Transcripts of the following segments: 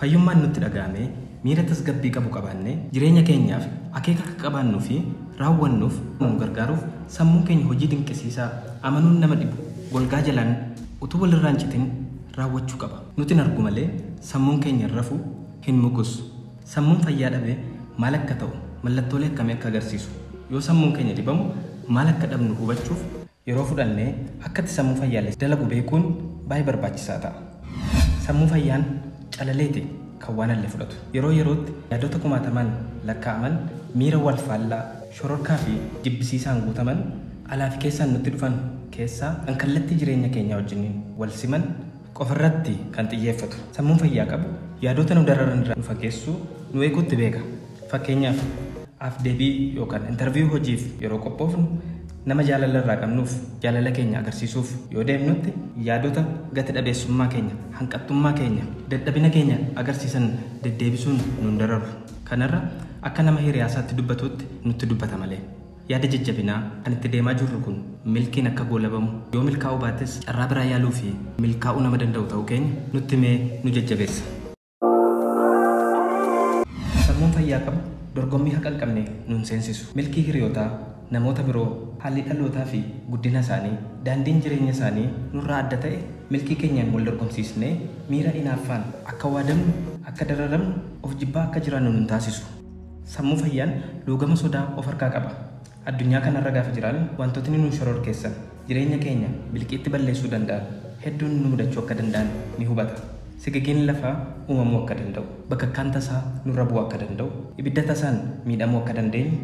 Fayyummaan nutti dhaga'amee miira tasgabbii qabu qabaannee jireenya keenyaaf akeeka akka qabaannuu fi raawwannuuf nu gargaaruuf sammuun keenya hojii dinqisiisaa amanuun nama dhibu golgaa jalaan utuu walirraa hin citin raawwachuu qaba. Nuti hin argu malee sammuun keenya hin rafu, hin mugus. Sammuun fayyaa dhabee maal akka ta'u, mallattoolee akkamii akka agarsiisu, yoo sammuun keenya dhibamu maal akka dhabnu hubachuuf yeroo fudhannee akkatti sammuu fayyaalessi dalagu beekuun baay'ee barbaachisaa ta'a. Sammuu fayyaan calaleeti kan waan allee fudhatu. Yeroo yerootti yaadota kumaatamaan lakkaa'aman miira wal faallaa, shororkaa fi jibbisiisaan guutaman alaa fi keessaan nutti dhufan keessaa kan kallattii jireenya keenyaa wajjiniin wal siman qofarratti kan xiyyeeffatu. Sammuun fayyaa qabu yaadota nu dararan irraa nu fageessuu, nu eeguutti beeka. Fakkeenyaaf af-deebii yookaan interviyuu hojiif yeroo qophoofnu nama jaalala irraa qabnuuf jaalala keenya agarsiisuuf yoo deemnutti yaadota gati dhabeessummaa keenya, hanqattummaa keenya, dadhabina keenya agarsiisan deddeebisuun nun dararu. Kanarra akka nama hiriyaasaatti dubbatutti nutti dubbata malee. Yaada jajjabinaa kan itti deemaa jirru kun milkiin akka goolabamu yoo milkaa'uu baates carraa biraa yaaluu fi milkaa'uu nama danda'u ta'uu keenya nutti himee nu jajjabeessa. Sammuun fayyaa qabu dorgommii haqa hin qabne nun seensisu. Milkii hiriyootaa, namoota biroo, haalli dhalootaa fi guddina isaanii, daandiin jireenya isaanii nurraa adda ta'e milkii keenyaan wal dorgomsiisnee miira inaaffaan akka waadamnu, akka dararamnu, of jibbaa akka jiraannu nun taasisu. Sammuu fayyaan luugama sodaa of harkaa qaba. Addunyaa kanarra gaafa jiraannu wantootni nu shororkeessan jireenya keenya bilqiitti balleessuu danda'an hedduun nu mudachuu akka danda'an ni hubata. Sigigiin lafaa uumamuu akka danda'u, bakakkaan tasaa nurra bu'uu akka danda'u, ibidda tasaan miidhamuu akka dandeenyu,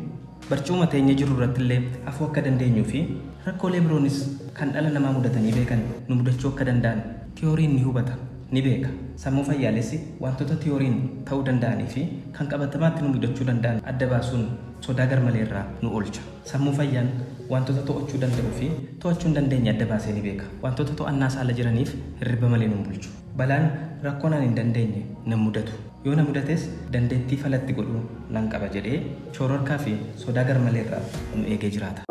barcuma teenya jiru irratti illee hafuu akka dandeenyuu fi rakkoolee biroonis kan dhala namaa mudatanii beekan nu mudachuu akka danda'an tiyooriin ni hubata, ni beeka. Sammuu fayyaalessi wantoota tiyooriin ta'uu danda'anii fi kan qabatamaatti nu mudachuu danda'an adda baasuun sodaa garmalee irraa nu oolcha. Sammuu fayyaan wantoota to'achuu danda'uu fi to'achuu hin dandeenye adda baasee ni beeka. Wantoota to'annaa saala jiraniif hirriba malee nu bulchu. Balaan rakkoo naan hin dandeenye na mudatu. Yoo na mudates dandeettii falatti godhuu nan qaba jedhee shororkaa fi sodaa garmalee irraa nu eegee jiraata.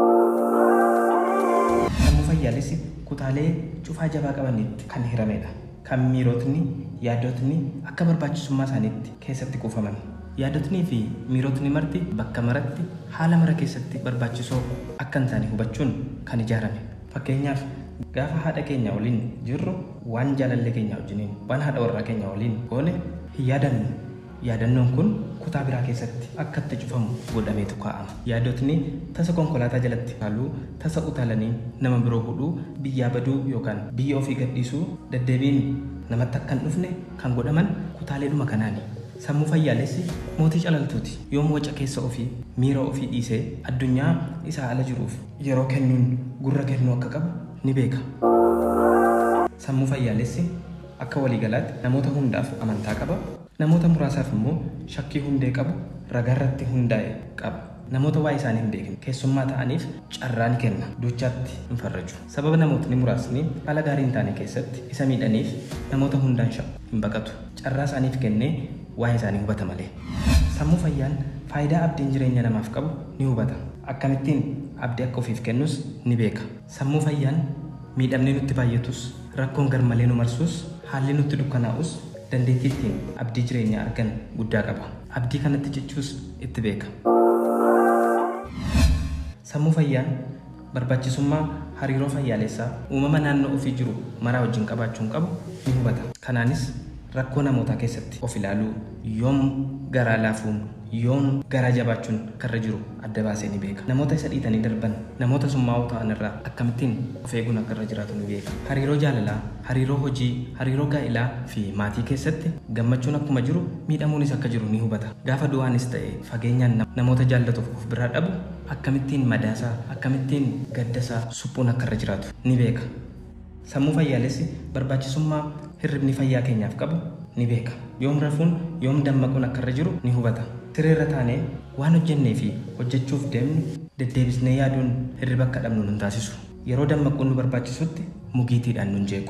Sammuu fayyaalessi kutaalee cufaa jabaa qabanitti kan hiramedha. Kan miirotni, yaadotni akka barbaachisummaa isaaniitti keessatti kuufaman. Yaadotnii fi miirotni marti bakka maratti haala mara keessatti barbaachisoo akka hin taane hubachuun kan ijaarame. Fakkeenyaaf gaafa haadha keenya waliin jirru waan jaalallee keenya wajjiniin, waan haadha warraa keenya waliin goone hin yaadannu. Yaadannoon kun kutaa biraa keessatti akka itti cufamu godhameetu kaa'ama. Yaadotni tasa konkolaataa jalatti utaaluu, tasa utaalanii nama biroo hudhuu, biyyaa baduu yookaan biyya ofii gadhiisuu deddeebiin namatti akka hin dhufne kan godhaman kutaaleedhuma kanaani. Sammuu fayyaalessi mootii calaltuuti. Yoom waca keessa ofii, miira ofii dhiisee addunyaa isaa ala jiruuf yeroo kennuun gurra kennuu akka qabu ni beeka. Sammuu fayyaalessi akka waliigalaatti namoota hundaaf amantaa qaba. Namoota muraasaaf immoo shakkii hundee qabu ragaarratti hundaa'e qaba. Namoota waa'ee isaanii hin beekne keessummaa ta'aniif carraa ni kenna. Duchaatti hin farraju. Sababa namootni muraasni haala gaarii hin taane keessatti isa miidhaniif namoota hundaan shakku hin baqatu. Carraa isaaniif kennee waa'ee isaanii hubata malee. Sammuu fayyaan faayidaa abdiin jireenya namaaf qabu ni hubata. Akkamittiin abdii akka ofiif kennus ni beeka. Sammuu fayyaan miidhamni nutti baay'atus, rakkoon garmalee nu marsus, haalli nutti dukkanaa'us dandeettii ittiin abdii jireenyaa argan guddaa qaba. Abdii kanatti cichuus itti beeka. Sammuu fayyaan barbaachisummaa hariiroo fayyaalessaa uumama naannoo ofii jiru maraa wajjin qabaachuun qabu ni hubata. Kanaanis rakkoo namootaa keessatti of ilaaluu, yoom garaa laafuun, yoom garaa jabaachuun karra jiru adda baasee ni beeka. Namoota isa dhiitanii darban, namoota summaa'oo ta'an irraa akkamittiin of eeguun akka irra jiraatu ni beeka. Hariiroo jaalalaa, hariiroo hojii, hariiroo gaa'ilaa fi maatii keessatti gammachuun akkuma jiru miidhamuunis akka jiru ni hubata. Gaafa du'aanis ta'e fageenyaan namoota jaallatuuf of biraa dhabu akkamittiin madaasaa, akkamittiin gaddasaa suphuun akka irra jiraatu ni beeka. Sammuu fayyaalessi barbaachisummaa hirribni fayyaa keenyaaf qabu ni beeka. Yoom rafuun, yoom dammaquun akka irra jiru ni hubata. Sireerra taanee waan hojjennee fi hojjechuuf deemnu deddeebisnee yaaduun hirriba akka dhabnu nun taasisu. Yeroo dammaquun nu barbaachisutti mugiitiidhaan nun jeequ.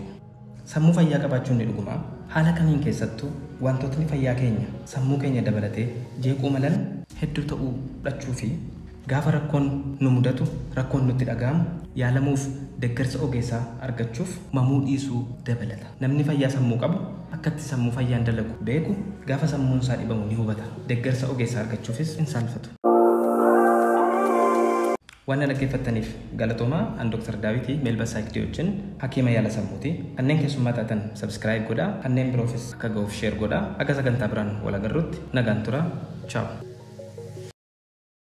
Sammuu fayyaa qabaachuun ni dhugumaa haala kamiin keessattuu wantootni fayyaa keenya sammuu keenya dabalatee jeequu malan hedduu ta'uu fudhachuu fi Gaafa rakkoon nu mudatu, rakkoon nutti dhaga'amu, yaalamuuf deeggarsa ogeessaa argachuuf mamuu dhiisuu dabalata. Namni fayyaa sammuu qabu akkatti sammuu fayyaan dalagu beeku gaafa sammuun isaa dhibamu ni hubata. Deeggarsa ogeessaa argachuufis hin saalfatu. Waan na dhaggeeffattaniif galatoomaa. An Dr. Daawitii Meelba Saayikdii wajjin hakiima yaala sammuuti. Kanneen keessummaa taatan subscribe godhaa. Kanneen biroofis akka ga'uuf share godhaa. Akka sagantaa biraan wal agarrutti nagaan tura. Ciao.